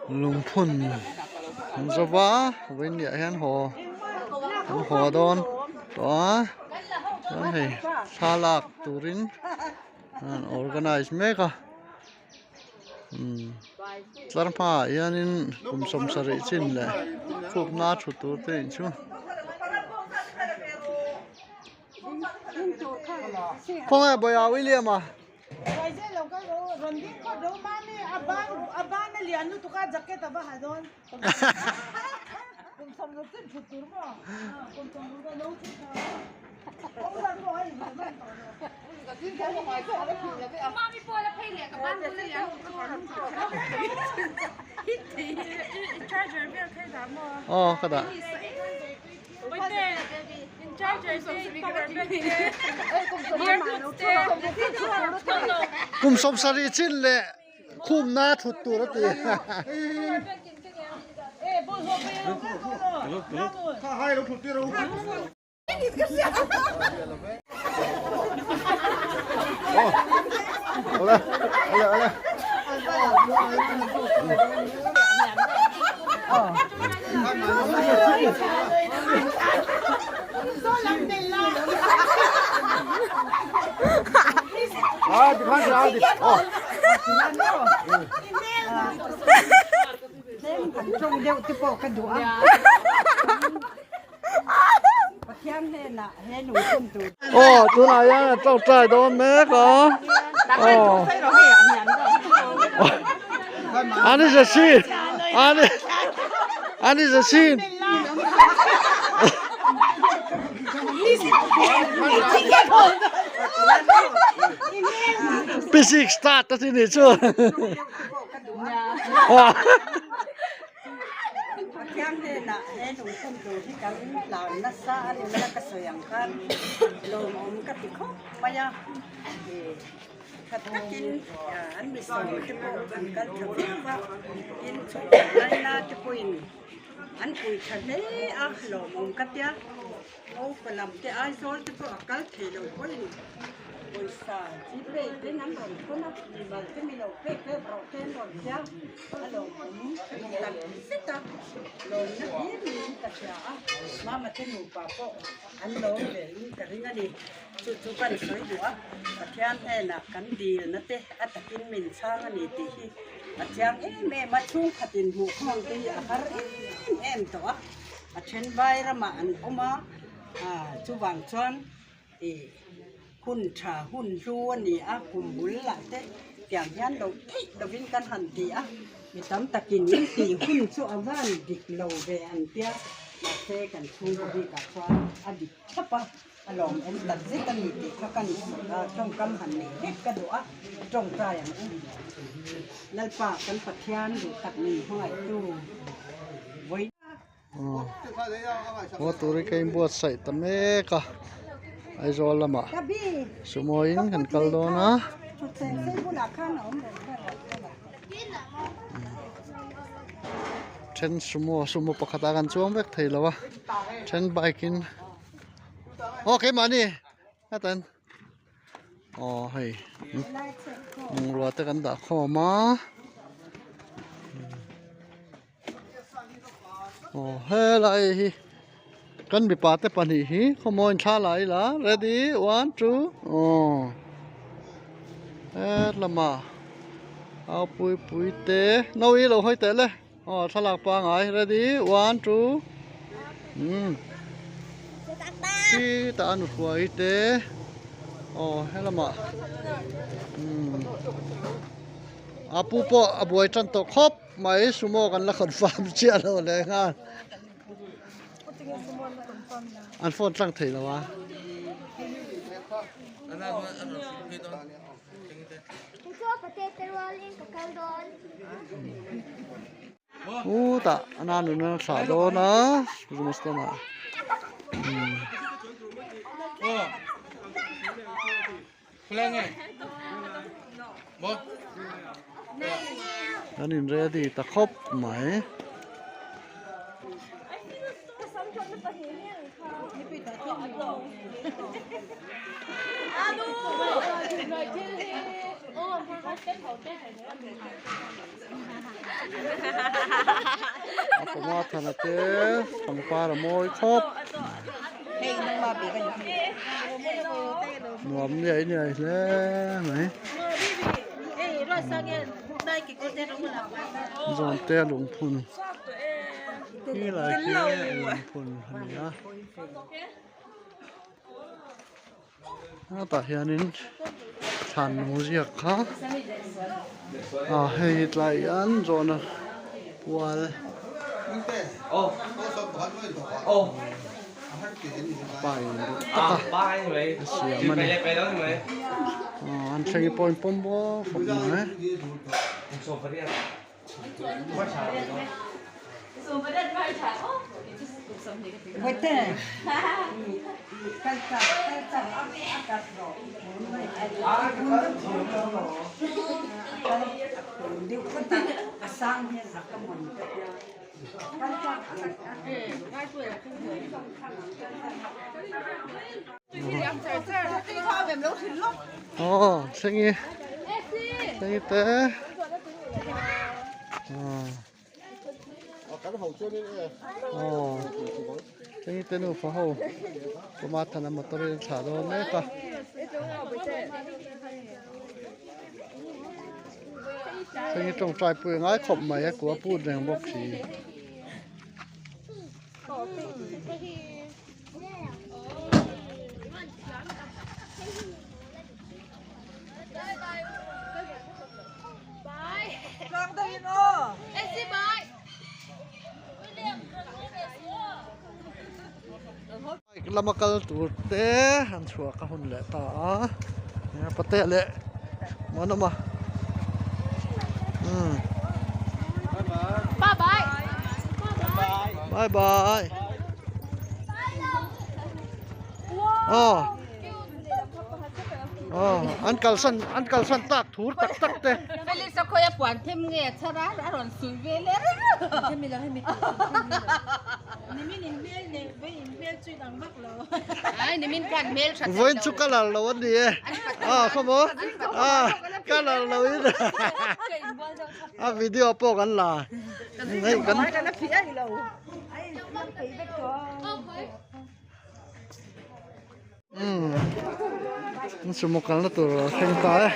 Lungphun an zo va vawiin ah hian haw an haw dawn tawh a chuan hei thla lak turin an organize mek a umm tlar hmaah hianin kum sawmsarih chin leh khupna thu tur te in chu. Khawnge Bawia William-a? Aw ka dah. Kum sawmsarih chin leh khumna thut tur a ti. Aw tunah hian a tawngtai dawn mek a aw ani zasi ani ani zasi Physics start a ti nih chu. Pathian hnenah he lungphun tur hi kan hlau nasa a ni mai a, ka sawi ang khan lawmawm ka ti khawp mai a, tha takin an mi sawi te pawh an kal tha viau a, tin chhungkaw laina te pawhin an pui tha hle a, lawmawm ka tia. Upa lam te Aizawl te pawh a kal thei lo pawhin pawisa Gpay ten an rawn thawn a, mimal te mi lo pek pek rawh te an rawn tia a lawmawm tak zet a, lawmna hlir niin ka hria a, mama te nupa pawh an lawm ve in ka ring a ni. Chu chu kan sawi duh a, Pathian hnenah kan dilna te a takin min chhang a ni tih hi a chiang em em a, chhungkhatin hmuhkhawm te hi a har em em tawh a. A then vai ramah an awm a, chuvang chuan ih hun tha hun hlu a ni a, kum bul lah te tiang hian lo theih lovin kan han ti a, mi tam takin in tih hun chu a van dik lo ve an tia, mahse kan chhungkaw bikah chuan a dik thlap a, a lawmawm tak zet a ni tih kha kan tawngkam han neih vek ka duh a, tawngtai ang u. Lalpa kan Pathian duh tak min hmangaihtu vawi. Haw tur hi ka inbuatsaih ta mek a Aizawl lamah sumo in kan kal dawn a then sumo sumo pakhat ah kan chuang vek thei lo a then bike in aw keimahni hatan Aw hei bungrua te kan dah khawm a aw helai hi kan mipa te pahnih hi khawmaw in thla la ila ready one two aw hetlama au pui pui te no i lo hawi teh le aw thlalak pangai ready one two umm khitah a nuhruai te aw helamah umm a pu pawh a buai tan tawh khawp mai sumo kan la confirm chiah lo leh nghal an phone tlang thei lo a. Chutah a nanun a thlah dawn a christmas lamah an in ready ta khawp mai. A panga thana te pangpar a mawi khawp. Nuam niai niai hle mai. Zawngte a lungphun khi lai khi lungphun a ni a. Hetah hianin thlan lung ziak kha ah hei tlai hian zawhna pual pa in duh tak a a siam a ni ah an thleng pawh in pawm bawk khawp mai. Aw thleng i thleng i te aw thleng i te nufa ho pawma thana motor in a thlah dawn mek a. Thleng i tawngtai pui a ngai khawp mai a kua put reng bawk si. Bike lama kal tur te an chhuak a hun leh ta a patea leh Muanawma umm bye bye aw aw an kalsan an kalsan tak thur tak tak te. Vawiin chu colour lo a ni e a khawmaw a colour lo in a video pawh kan la hei kan umm sumo kalna tur a thleng ta e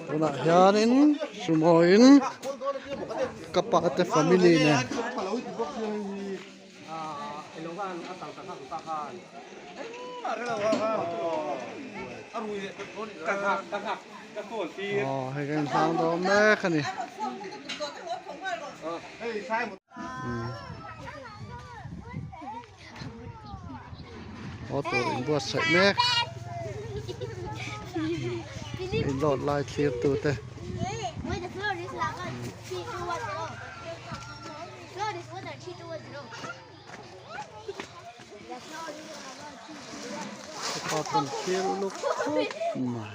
tunah hianin sumo in ka pa te family nen. Aw hei kan inhlang dawn mek a ni. Aw tur inbuatsaih mek in load lai thlir tu te. Pa pawn thlir uluk khawp mai.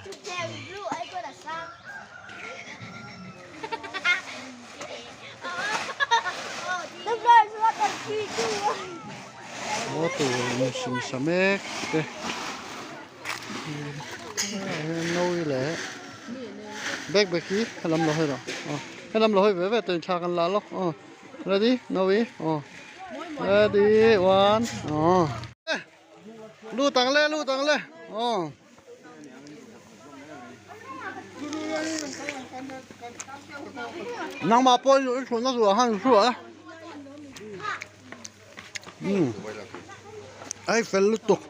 Maw tur in hrim sa mek te nawi leh bag bag hi helam lo hawi rawh aw helam lo hawi ve ve tawh in thla kan la lawk aw ready nawi aw ready one aw lut ang le lut ang le aw. Nangmah pawh i chhunna zuah khan i hruai a umm ai fel lutuk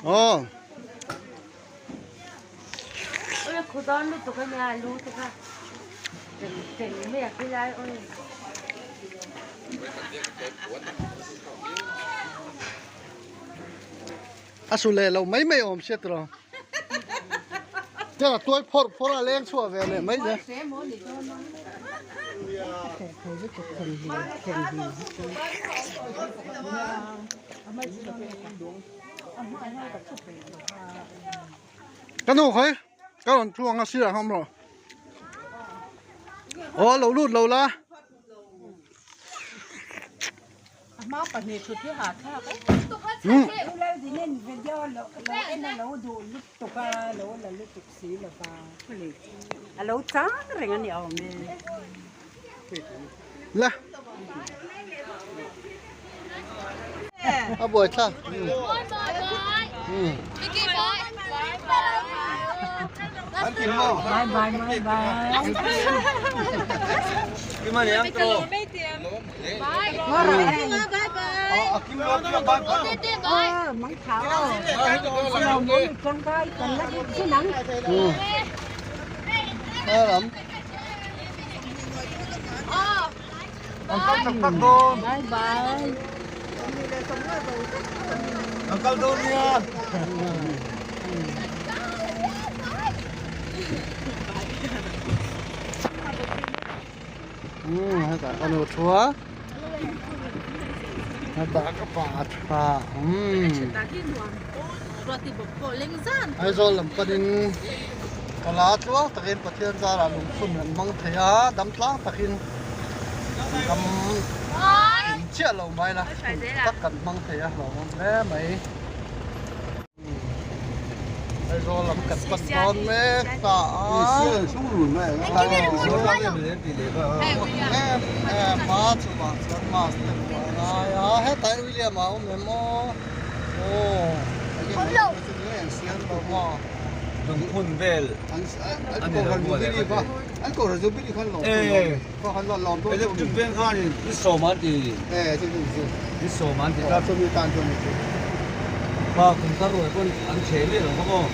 aw. A su leh lo mai mai awm sia tiraw. Tela tuai phawrh phawrh a leng chhuah ve leh mai zel. Ka nu khawi ka rawn thu ang a sirah khan awm rawh. Aw lo lut lo la. La. A buai thla. Bye bye bye bye. Bye bye. Hetah ka nu thu a hetah ka pa a tha Aizawl lam panin ka la tluang takin Pathian zarah lungphun an hmang thei a dam tlang takin dam kim chiah lo mai la tak kan hmang thei a hlauhawm hle mai. Aizawl lam kan pan dawn mek ta a. Em em a chuvang chuan mask te pawh a ngai a hetah hian William a awm em aw aw Lungphun vel a ni lo maw le ka ti. Electric veng khanin ni sawm an ti ni sawm an ti tlat. Kha kum thar ruai pawn an chhe miah lo kha maw.